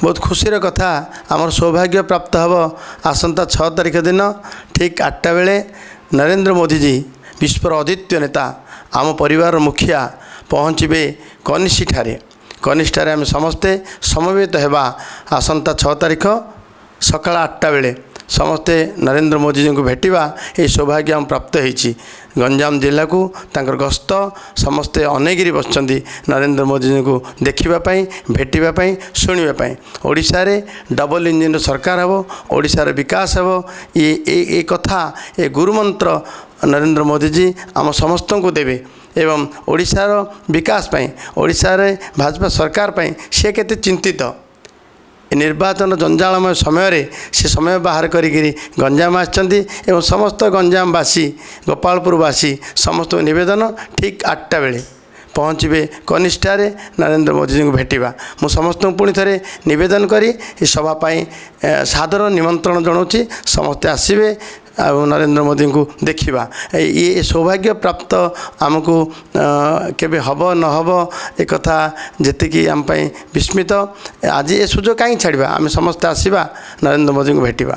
ବହୁତ ଖୁସିର କଥା, ଆମର ସୌଭାଗ୍ୟ ପ୍ରାପ୍ତ ହେବ ଆସନ୍ତା 6 ତାରିଖ ଦିନ ଠିକ୍ 8ଟା ବେଳେ ନରେନ୍ଦ୍ର ମୋଦିଜୀ, ବିଶ୍ୱର ଅଦ୍ୱିତୀୟ ନେତା, ଆମ ପରିବାରର ମୁଖିଆ ପହଞ୍ଚିବେ କନିଷିଠାରେ। କନିଷ୍ଠାରେ ଆମେ ସମସ୍ତେ ସମବେତ ହେବା। ଆସନ୍ତା 6 ତାରିଖ ସକାଳ 8ଟା ବେଳେ ସମସ୍ତେ ନରେନ୍ଦ୍ର ମୋଦିଜୀଙ୍କୁ ଭେଟିବା, ଏହି ସୌଭାଗ୍ୟ ଆମ ପ୍ରାପ୍ତ ହେଇଛି। ଗଞ୍ଜାମ ଜିଲ୍ଲାକୁ ତାଙ୍କର ଗସ୍ତ, ସମସ୍ତେ ଅନେଇକିରି ବସିଛନ୍ତି ନରେନ୍ଦ୍ର ମୋଦିଜୀଙ୍କୁ ଦେଖିବା ପାଇଁ, ଭେଟିବା ପାଇଁ, ଶୁଣିବା ପାଇଁ। ଓଡ଼ିଶାରେ ଡବଲ ଇଞ୍ଜିନର ସରକାର ହେବ, ଓଡ଼ିଶାର ବିକାଶ ହେବ, ଏ କଥା, ଏ ଗୁରୁମନ୍ତ୍ର ନରେନ୍ଦ୍ର ମୋଦିଜୀ ଆମ ସମସ୍ତଙ୍କୁ ଦେବେ ଏବଂ ଓଡ଼ିଶାର ବିକାଶ ପାଇଁ, ଓଡ଼ିଶାରେ ଭାଜପା ସରକାର ପାଇଁ ସେ କେତେ ଚିନ୍ତିତ। ନିର୍ବାଚନ ଜଞ୍ଜାଳମୟ ସମୟରେ ସେ ସମୟ ବାହାର କରିକିରି ଗଞ୍ଜାମ ଆସିଛନ୍ତି ଏବଂ ସମସ୍ତ ଗଞ୍ଜାମବାସୀ, ଗୋପାଳପୁରବାସୀ ସମସ୍ତଙ୍କୁ ନିବେଦନ, ଠିକ୍ 8ଟା ବେଳେ ପହଞ୍ଚିବେ କନିଷ୍ଠାରେ, ନରେନ୍ଦ୍ର ମୋଦିଜୀଙ୍କୁ ଭେଟିବା। ମୁଁ ସମସ୍ତଙ୍କୁ ପୁଣି ଥରେ ନିବେଦନ କରି ଏ ସଭା ପାଇଁ ସାଦର ନିମନ୍ତ୍ରଣ ଜଣାଉଛି। ସମସ୍ତେ ଆସିବେ ଆଉ ନରେନ୍ଦ୍ର ମୋଦିଙ୍କୁ ଦେଖିବା। ଏ ସୌଭାଗ୍ୟ ପ୍ରାପ୍ତ ଆମକୁ କେବେ ହେବ ନ ହେବ ଏକଥା ଯେତିକି ଆମ ପାଇଁ ବିସ୍ମିତ। ଆଜି ଏ ସୁଯୋଗ କାହିଁକି ଛାଡ଼ିବା? ଆମେ ସମସ୍ତେ ଆସିବା, ନରେନ୍ଦ୍ର ମୋଦିଙ୍କୁ ଭେଟିବା।